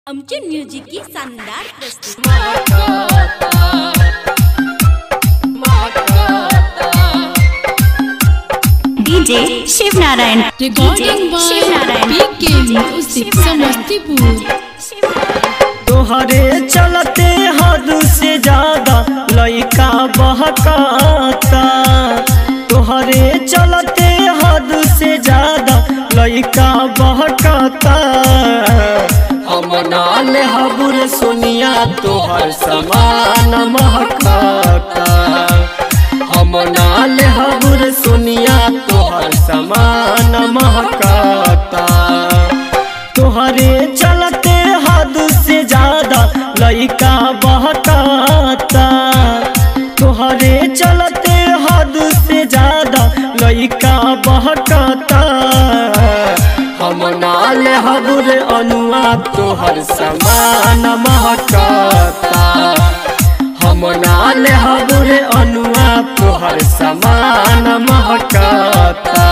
अमचूर music की शानदार प्रस्तुति। DJ Shiv Narayan, recording by PK music Samastipur. तोहरे चलते हद से ज्यादा लइका बहकाता, तोहरे चलते हद से ज्यादा लइका बहकाता। हम नाल हबुर सोनिया तोहर समान महकाता, हम नाल हबुर सोनिया तोहर समान महकाता। तोहरे चलते हद से ज्यादा लइका बहकाता, तोहरे चलते हद से ज्यादा लइका बहकाता। हम नाल हबुर अनुआ तोहर समान महकाता, हम नाल हबुर अनुआ तोहर समान महकाता।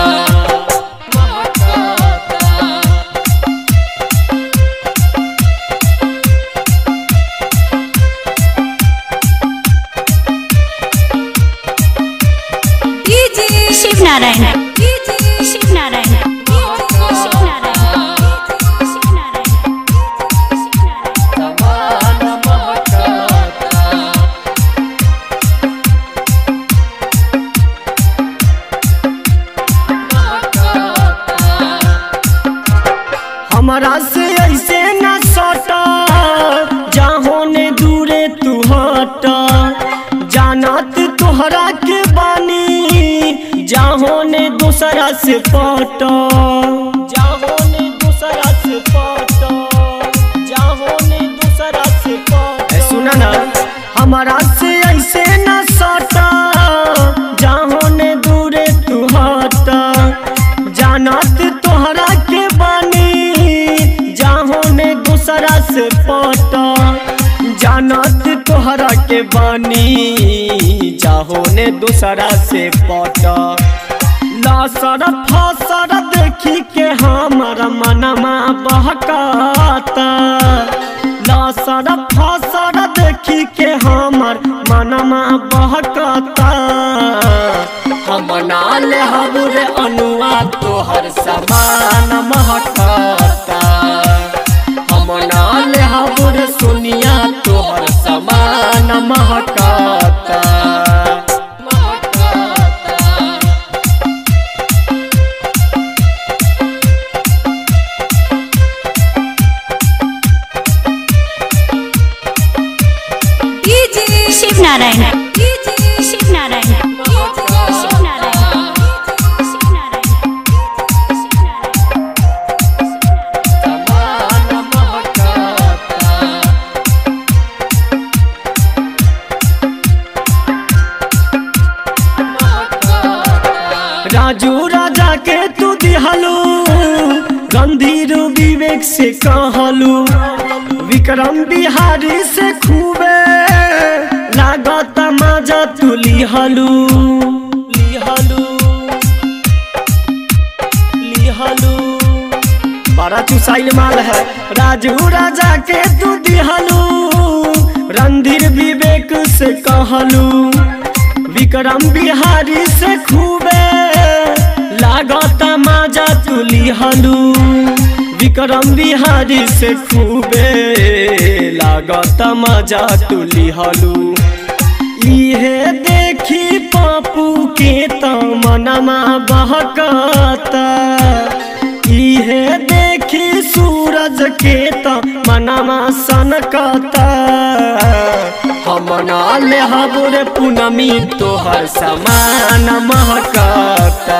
शिव नारायण, शिव नारायण, शिव नारायण, शिव नारायण। हमारा से ऐसे न सटा, जाहो ने दूरे तू हटा। जानत तोहरा के बानी, जाहो ने दूसरा से पटा, जाहो ने दूसरा से पटा, जाहो ने दूसरा से पटा। सुना ना, हमारा से ऐसे न सटा, जाहो ने दूरे तू हटा। जानत तोहरा के बानी, जाहो ने दूसरा से पटा। जानत तोहरा के बानी, जाहो ने दूसरा से पटा। लासर फासर देखी के हमारा मनमा बहकाता, लासर फासर देखी के हमार मनमा बहकाता। हम नाल हबुर अनुआ तोहर समान महकाता, हम नाल हबुर सोनिया तोहर समान महकाता। शिव नारायण, शिव नारायण, शिव नारायण, शिव नारायण। राजू राजा के तू दिहलू, गंधीर विवेक से कहलू, विक्रम बिहारी से खूबे लागत मजा तू लिहलू, लिहलू लिहलू। बड़ा चुसाइल माल है। राजू राजा के तू दिहलू, रणधीर विवेक से कहलू, विक्रम बिहारी से खूबे लागत मजा तू लिहलू, विक्रम बिहारी से खूबे लागत मजा तू लिहलू। इहे देखी पापू के तमनमा बहकाता, इहे देखी सूरज के तमनमा सनकाता। हम नाल हबुर पूनमी तोहर समान महकाता,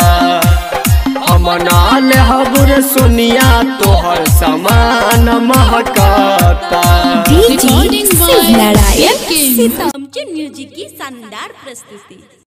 हम नाल हबुर सोनिया तोहर समान महकाता। DJ recording Shiv by Narayan, PK Amchur music की शानदार प्रस्तुति।